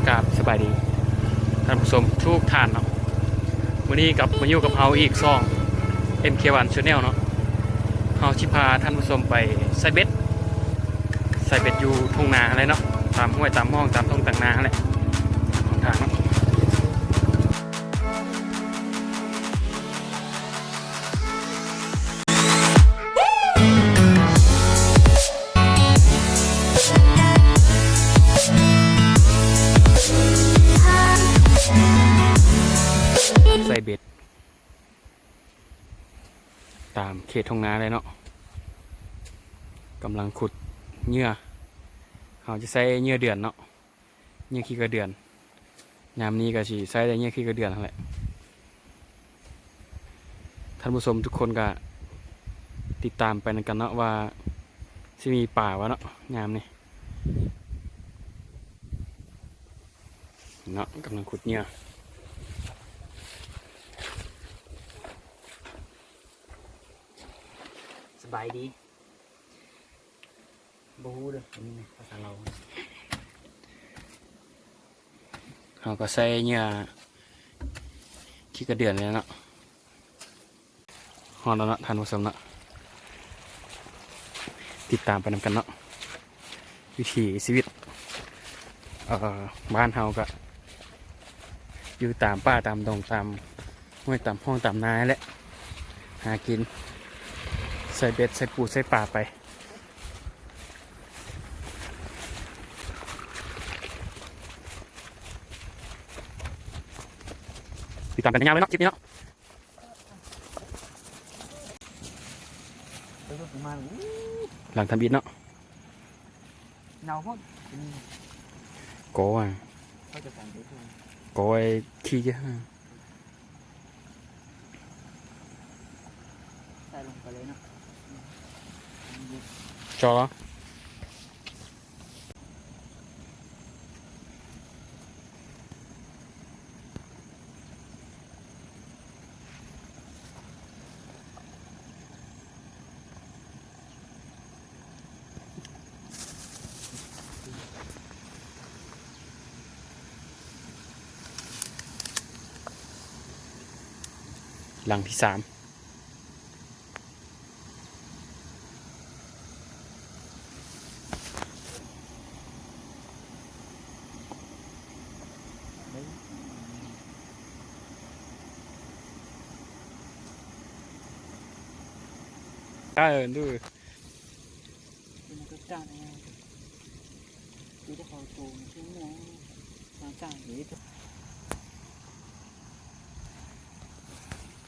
ກາບສະບາຍດີທ່ານຜູ້ຊົມທຸກທ່ານເນາະ, ມື້ນີ້ກັບມາຢູ່ກັບເຮົາອີກຊ່ອງ ເອັມເຄວັນ Channel ເນາະ. ເຮົາຊິພາທ່ານຜູ້ຊົມໄປໃສ່ເບັດ, ໃສ່ເບັດຢູ່ທົ່ງນາຫັ້ນແຫຼະເນາະ, ຕາມຫ້ວຍຕາມຮ່ອງ ຕາມທົ່ງຕາມນາຫັ້ນແຫຼະ ຂອງທາງເນາະ. ໃສ່ເບັດຕາມເຂດທົ່ງນາເລີຍເນາະ, ກຳລັງຂຸດເຫຍື່ອ. ເຮົາຈະໃຊ້ເຫຍື່ອເດືອນເນາະ. ເຫຍື່ອຂີ້ກະເດືອນ, ຍາມນີ້ກໍຊິໃຊ້ແຕ່ເຫຍື່ອຂີ້ກະເດືອນຫັ້ນແຫຼະ. ທ່ານຜູ້ຊົມທຸກຄົນກໍຕິດຕາມໄປນຳກັນເນາະ ວ່າຊິມີປາບໍ່ເນາະ ຍາມນີ້ເນາະ. ກຳລັງຂຸດເຫຍື່ອ. ສະບາຍດີ. ບໍ່ຮູ້ເດີ້ ອັນນີ້ນະ ພາສາລາວ. ເຮົາກໍໃສ່ເຫຍື່ອຂີ້ກະເດືອນນີ້ແຫຼະເນາະ. ຮອດແລ້ວເນາະທ່ານຜູ້ຊົມເນາະ, ຕິດຕາມໄປນຳກັນເນາະ. ວິຖີຊີວິດ ເອີ ບ້ານເຮົາກະຢູ່ຕາມປ່າຕາມດົງ ຕາມຫ້ວຍຕາມຮ່ອງຕາມນາແຫຼະ ຫາກິນ ໃສ່ເບັດໃສ່ປູໃສ່ປາໄປ. ຕິດຕາມກັນຍາວໆເລີຍເນາະ ຄລິບນີ້ເນາະ. ຫຼັງທຳອິດເນາະ ເນົ່າໂພດ ກໍວ່າ ເຂົາຈະຝັງໄປທົ່ວ ກໍໄອ້ຂີ້ ໃສ່ລົງໄປເລີຍເນາະ ຈໍລະ. ຫຼັງທີສາມ.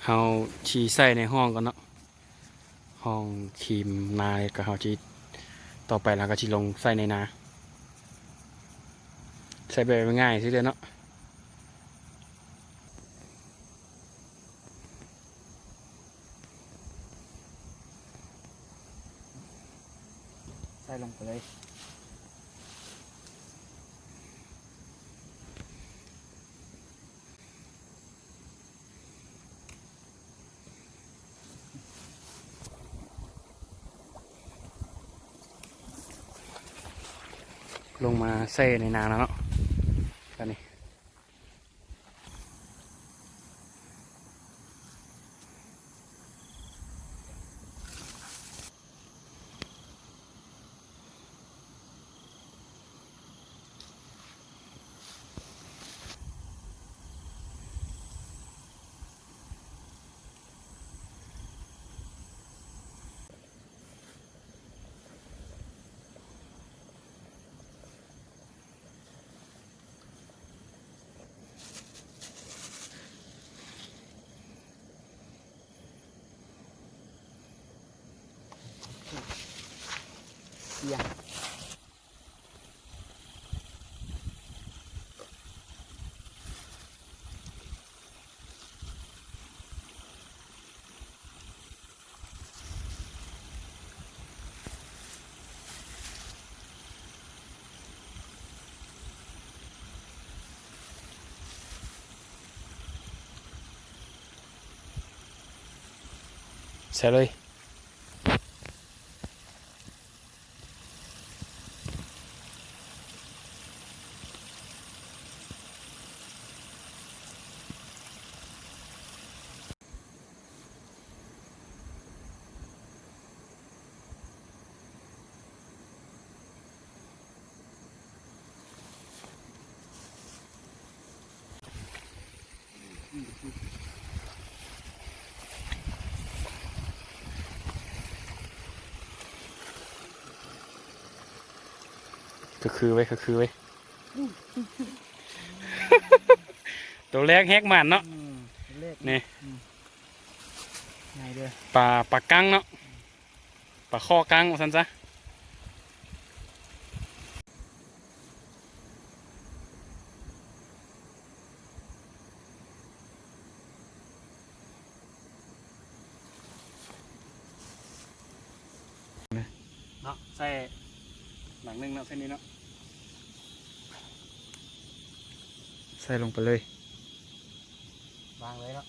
ເຮົາຊິໃສ່ໃນຮ່ອງກ່ອນເນາະ. ຮ່ອງຄີມນາ ແລ້ວກໍເຮົາຊິ ຕໍ່ໄປເຮົາກໍຊິລົງໃສ່ໃນນາ ໃສ່ແບບງ່າຍໆຊື່ເດີເນາະ. ໃສ່ລົງໄປເລີຍ. ລົງມາໃສ່ໃນນາແລ້ວເນາະ ບາດນີ້. ໃສ່ເລີຍ. ຄືໆໄວ້ ຄືໆໄວ້ ໂຕແລກແຮກໝານເນາະ ອືມ ໂຕແລກ ນີ້ ອືມ ໃຫຍ່ເດີ້ ປາ ປາກັງເນາະ ປາຄໍກັງວ່າຊັ້ນຊະ. ເນາະ ໃສ່ຫຼັງໜຶ່ງເນາະ ໃສ່ນີ້ເນາະ ໃສ່ລົງໄປເລີຍ ວາງເລີຍເນາະ.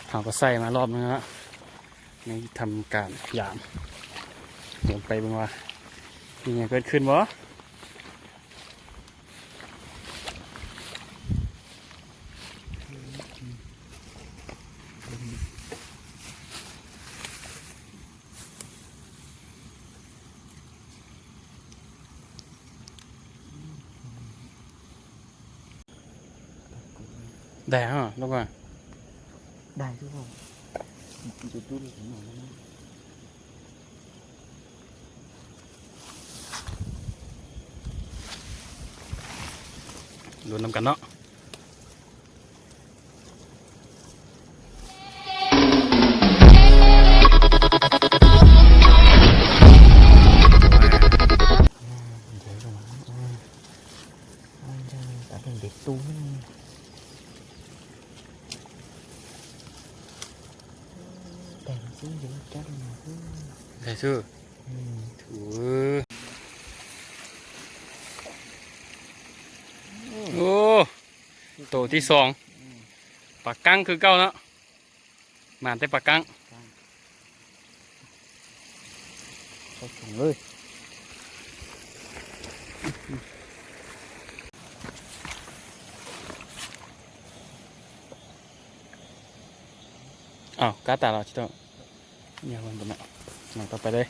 ເຮົາກໍໃສ່ມາລອບໜຶ່ງແລ້ວເນາະ ໃນທຳການຢາມ ດຽວໄປເບິ່ງວ່າມີຫຍັງເກີດຂຶ້ນບໍ່. ໄດ້ເນາະ ລົງມາ ໄດ້ຄືເກົ່າ ລຸ້ນນຳກັນເນາະ. ໄດ້ຊື່ ອືມ ໂອ້ ໂຕທີສອງ ອືມ ປາກັງຄືເກົ່າເນາະ ມາແຕ່ປາກັງ ເຂົ້າຖົງເລີຍ. ອ້າວ ກາຕາລາວຊິຕ້ອງ ຍາວມັນບໍ່ເນາະ ຫຍັງຕໍ່ໄປເລີຍ.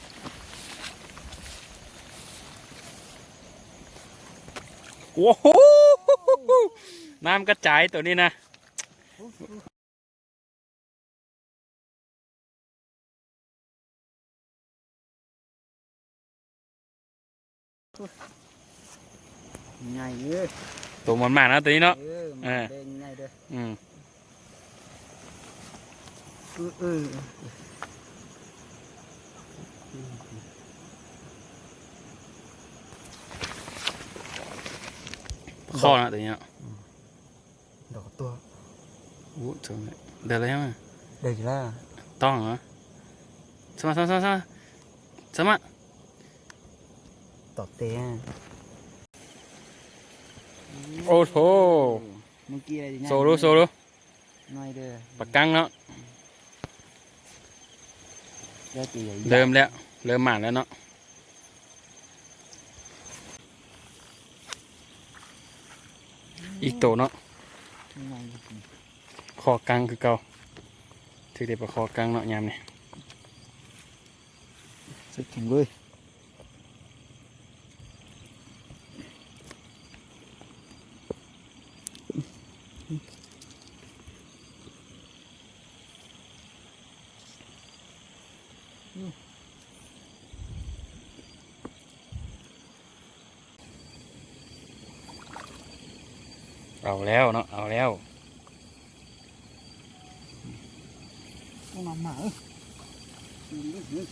ໂອ້ໂຫ ນ້ຳກະຈາຍໂຕນີ້ນະ. ໃຫຍ່ເດີ ໂຕໝານໆເນາະ ໂຕນີ້ເນາະ ເອີ ເອີ ມັນເດ້ງໃຫຍ່ເດີ ອືມ ເອີ ເອີ ຂໍ້ເນາະ ໂຕນີ້ເນາະ ອືມ. ດອກຕົວະ ໂອ້ ເຖິງແລ້ວ ໄດ້ແລ້ວ ໄດ້ຢູ່ລະ ຕ້ອງເນາະ ສະມາ ສະມາ ສະມາ ສະມາ ສະມາ ຕອບແຕ່ ໂອ້ໂຫ ເມື່ອກີ້ໄດ້ ໂຊດູ ໂຊດູ ໜ້ອຍເດີ ປາກັງເນາະ ເລີ່ມແລ້ວ ເລີ່ມໝານແລ້ວເນາະ. ອີກໂຕເນາະ ຂໍ້ກັງຄືເກົ່າ ຖືກໄດ້ປາຂໍ້ກັງເນາະ ຍາມນີ້ ໃສ່ຖົງເລີຍ. ເອົາແລ້ວເນາະ ເອົາແລ້ວ ໂອ້ ມາ ມາເອີຍ.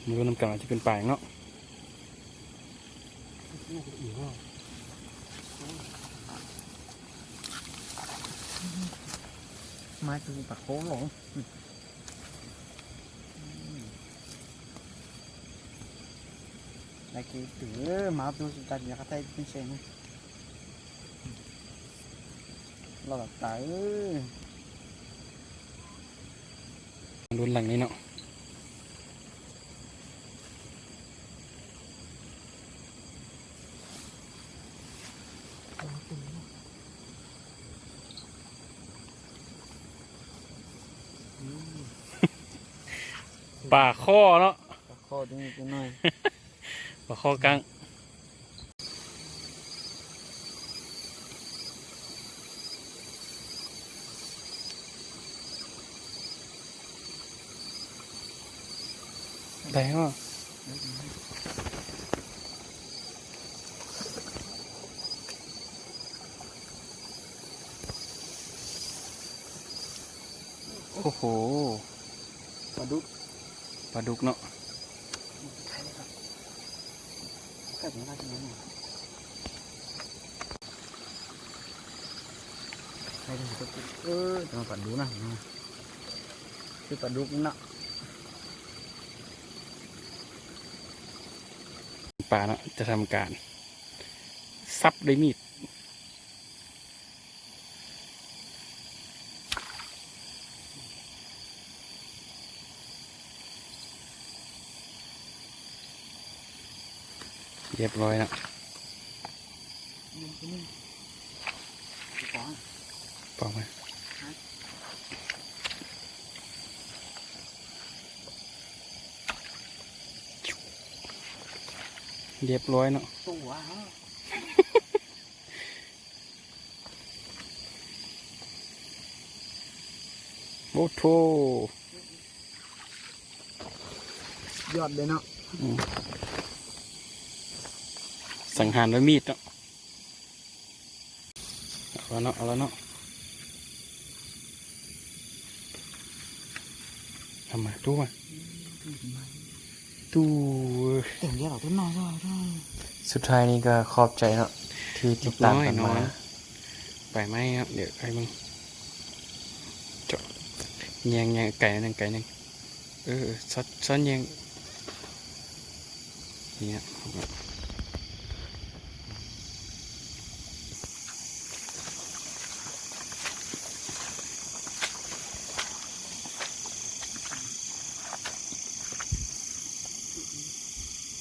ມາລຸ້ນນຳກັນວ່າຈະເປັນປາຫຍັງເນາະ. ມາຄືປາໂຄ້ງ. ໄດ້ເກເຕີມາດູສຸດຍອດ ຢາກໃຊ້ເປັນເຊນ ລອດຕາຍ. ລຸ້ນຫຼັງນີ້ເນາະ. ໂອ້ ເຕັມເລີຍ. ປາຄໍເນາະ ປາຄໍຕົວນີ້ຕົວນ້ອຍ ປາຄໍກັງ. ໄດ້ເນາະ ໂອ້ໂຫ ປາດຸກ ປາດຸກເນາະ. ເອີ ຈະມາປັດດູນະ ຄືປາດຸກເນາະ ປາເນາະ ຈະທຳການສັບດ້ວຍມີດ. ຮຽບຮ້ອຍແລ້ວ ປອກມາ ຮຽບຮ້ອຍເນາະ. ໂອ້ໂທ ຍອດເລີຍເນາະ ອືມ ສັງຫານດ້ວຍມີດເນາະ. ເອົາລະເນາະ ເອົາລະເນາະ ເອົາມາ ຕູ້ມາ ຕູ້ ເຕັມແລ້ວ ຕູ້ໜ້ອຍ ສຸດທ້າຍນີ້ກໍຂອບໃຈເນາະ ທີ່ຕິດຕາມກັນມາ ໄປໃໝ່ເນາະ ດຽວໄປເບິ່ງ ເຈາະ ແຍງ ແຍງ ໄກໜຶ່ງ ໄກໜຶ່ງ ເອີ ຊອດ ຊອດແຍງ ນີ້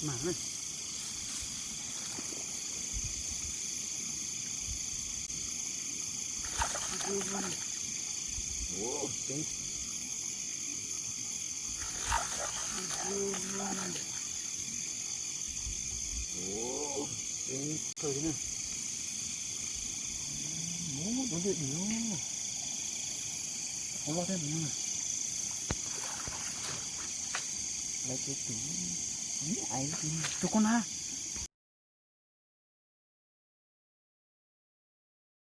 ມາເລີຍ ໂອ້ ເກັ່ງ ໂອ້ ເກັ່ງເກີນນະ ໂອ້ ໂດນເດືອດຢູ່ ເອົາລອດໄດ້ບໍ່ນະ ໄລ່ເກັບຢູ່ ນີ້ໄອ້ ທຸກຄົນນະ.